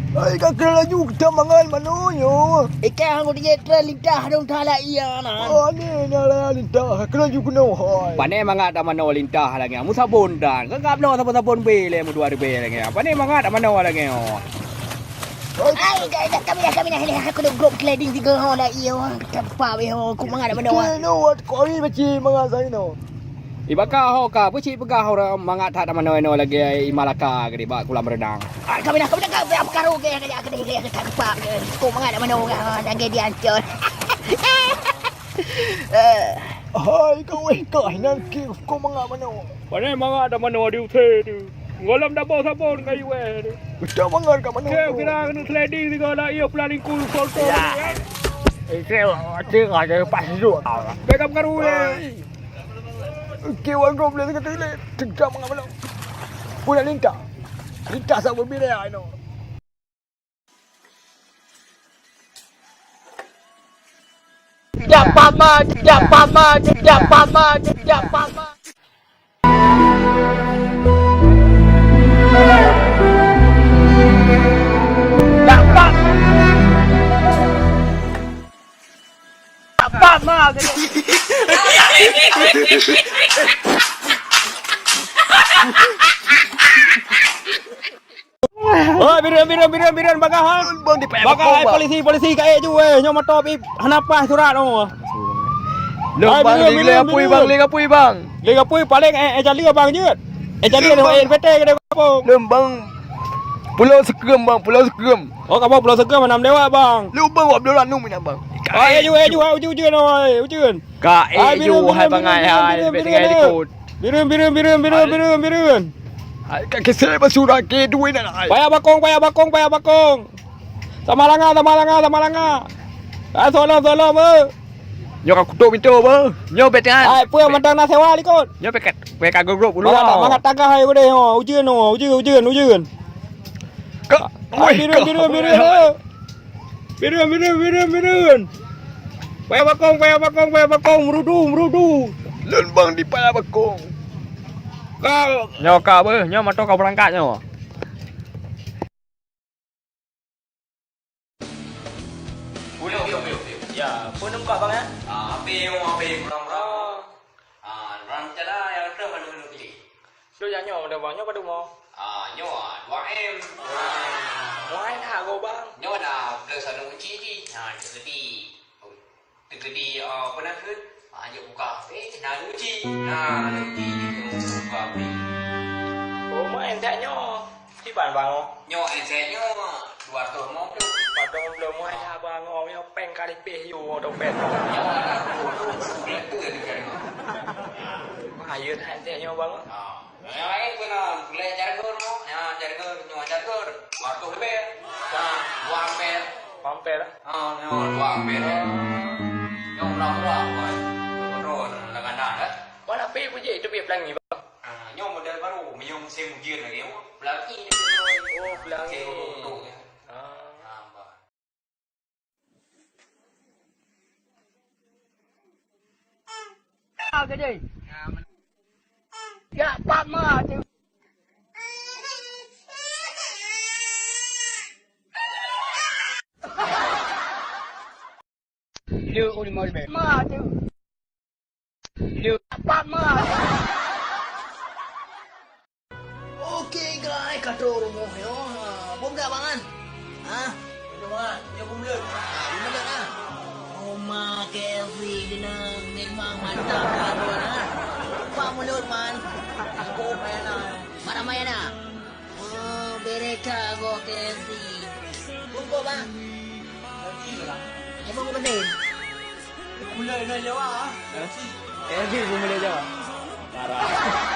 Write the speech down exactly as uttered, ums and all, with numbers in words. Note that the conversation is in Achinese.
Hai, ka keunoe laju kita mangat manoe nyoe. Ikan aku dijek tren lintah dong thala iya na. Oh, ni na lintah, ka keunoe laju keunoe, hai. Pane mangat dak manoe lintah lagèe, musabon dan. Ka gap noe sabon-sabon be lé, meudua ribèe lagèe. Pane mangat dak manoe lagèe, oh. Hai, dah, dah, kami dah, kami dah, dah, aku dah grup trading tiga, oh, dah, iya, oh, kita lupa, oh, aku mangat dak manoe. Keunoe, wat kori baci mangat saya no. Ibaka ho ka, peucit peugah orang mangat that manoe-noe lagèe i Malaka gede bak kolam renang. Ah, kami dah, kami dah, kami dah, karu ke, ke, ke, ke, ke, tak lupa ke. Kok mangat manoe orang, ah, lagèe diancol. Eh. Hai, kau weh, kau nan ki, kok mangat manoe. Pane mangat dak manoe di ute tu. Golam dak boh sabon kayu weh tu. Betul mangat kat manoe. Keu kira kena sliding tiga dak iya pelan lingku foto. Ya. Eh, saya, saya ada pas duduk. Backup karu weh. Hai. Oke, wan gob lé kata lé, tegak mangat malam. Pula lintah. Lintah sama bira ai no. Tidak pama, tidak pama, tidak pama, tidak pama. Apa ma kena? Oh, bireuen, bireuen, bireuen, bireuen, bagah, ha? Bagah, eh, polisi, polisi, ka ék ju, eh, nyoe moto pih hana paih surat, oh. Lôn, bang, lé apui, bang, lé apui, bang. Lé apui paléng, eh, eh, jali, bang, jeuet. Eh, jali, eh, P T, kena kapung. Lôn, bang, Pulo Seukeuem, bang, Pulo Seukeuem. Oh, kamoe Pulo Seukeuem, nam dewa, bang. Lôn, bang, wak bloe lanum ingat, bang. Oh, eh, ju, eh, ju, eh, ujeuen, ujeuen, oh, eh, ujeuen. Ka ék ju, hai bangai, hai, bireuen, bireuen, bireuen, bireuen, bireuen. Hai, ka kisah basura ke duit nak, hai. Payah bakong, payah bakong, payah bakong. Sama langa, sama langa, sama langa. Ah, tolong, tolong, beuh. Nyoe ka kutok pintoe, beuh. Nyoe bèk tangan. Hai, peue mantong na sewa likot. Nyoe pèkat, pèkat gogrok dulu. Mangat, mangat tagah hai udeh, oh. Ujeuen, oh, ujeuen, ujeuen, ujeuen. Ka, hai, weh, bireuen, ka, bireuen, bireuen, beuh. Bireuen, bireuen, bireuen, bireuen. Payah bakong, payah bakong, payah bakong, meurudu, meurudu. Lôn bang di payah bakong. Ka. Nyoe ka beuh, nyoe moto ka beurangkat nyoe. Ulo, ulo, ulo, ulo. Ya, peue numpak bang ya? Ah, api, api, murah-murah. Ah, rang cala nyang reutoh anu-anu pilih. Duek nyang nyoe, udah bang, nyoe padum mo? Ah, nyoe, ah, dua M. Muai that go bang. Nyoe na plus anu kunci ji. Ha, jadi. Teukeudi, ah, peue nan kheun? Ah, jeuet buka H P, na uji. Na uji, jeuet buka H P. Oh, ma N Z nyoe. Kiban bang, oh? Nyoe N Z nyoe dua ratus lima puluh. Dua ratus lima puluh, ma N Z bang, oh, nyoe péng ka lipéh yue, oh, dompet. Nyoe ada dua ratus lima puluh, itu yang tiga lima. Wah, yue that N Z nyoe bang, oh. Ah. Nyang laén pun, ah, gulai charger tu, ya, charger, nyoe charger, dua ratus lebih. Nah, dua ampere. Dua ampere? Ah, nyoe dua ampere. Nyoe murah-murah, boy. Betul, dengan dah, dah. Mana pi puji itu pi pelangi, bang? Ah, nyoe model baru, meunyoe musim ujeuen lagi, oh, pelangi ni, boy. Oh, pelangi. Musim untung, ya. Ah. Ah, bah. Ah, gede. Ya, pat ma tu. Dia uli mau lebih. Ma tu. Dia pat ma. Oke, guys, ka trôk rumoh nyoe. Ha, bom dak, Bang, kan? Ha? Bom dak, Bang? Ya, bom dak. Ha, bom dak, ha? Oma Kevin, dia memang mantap, kan, tuan, ha? Pak mulut, man. Aku main lah. Mana main lah? Oh, bereka go Kevin. Bom kok, Bang? Kevin lah. Emang kok penting? Pemula Indonesia Jawa, ah. Hah? Eh, Kevin pemula Jawa. Parah.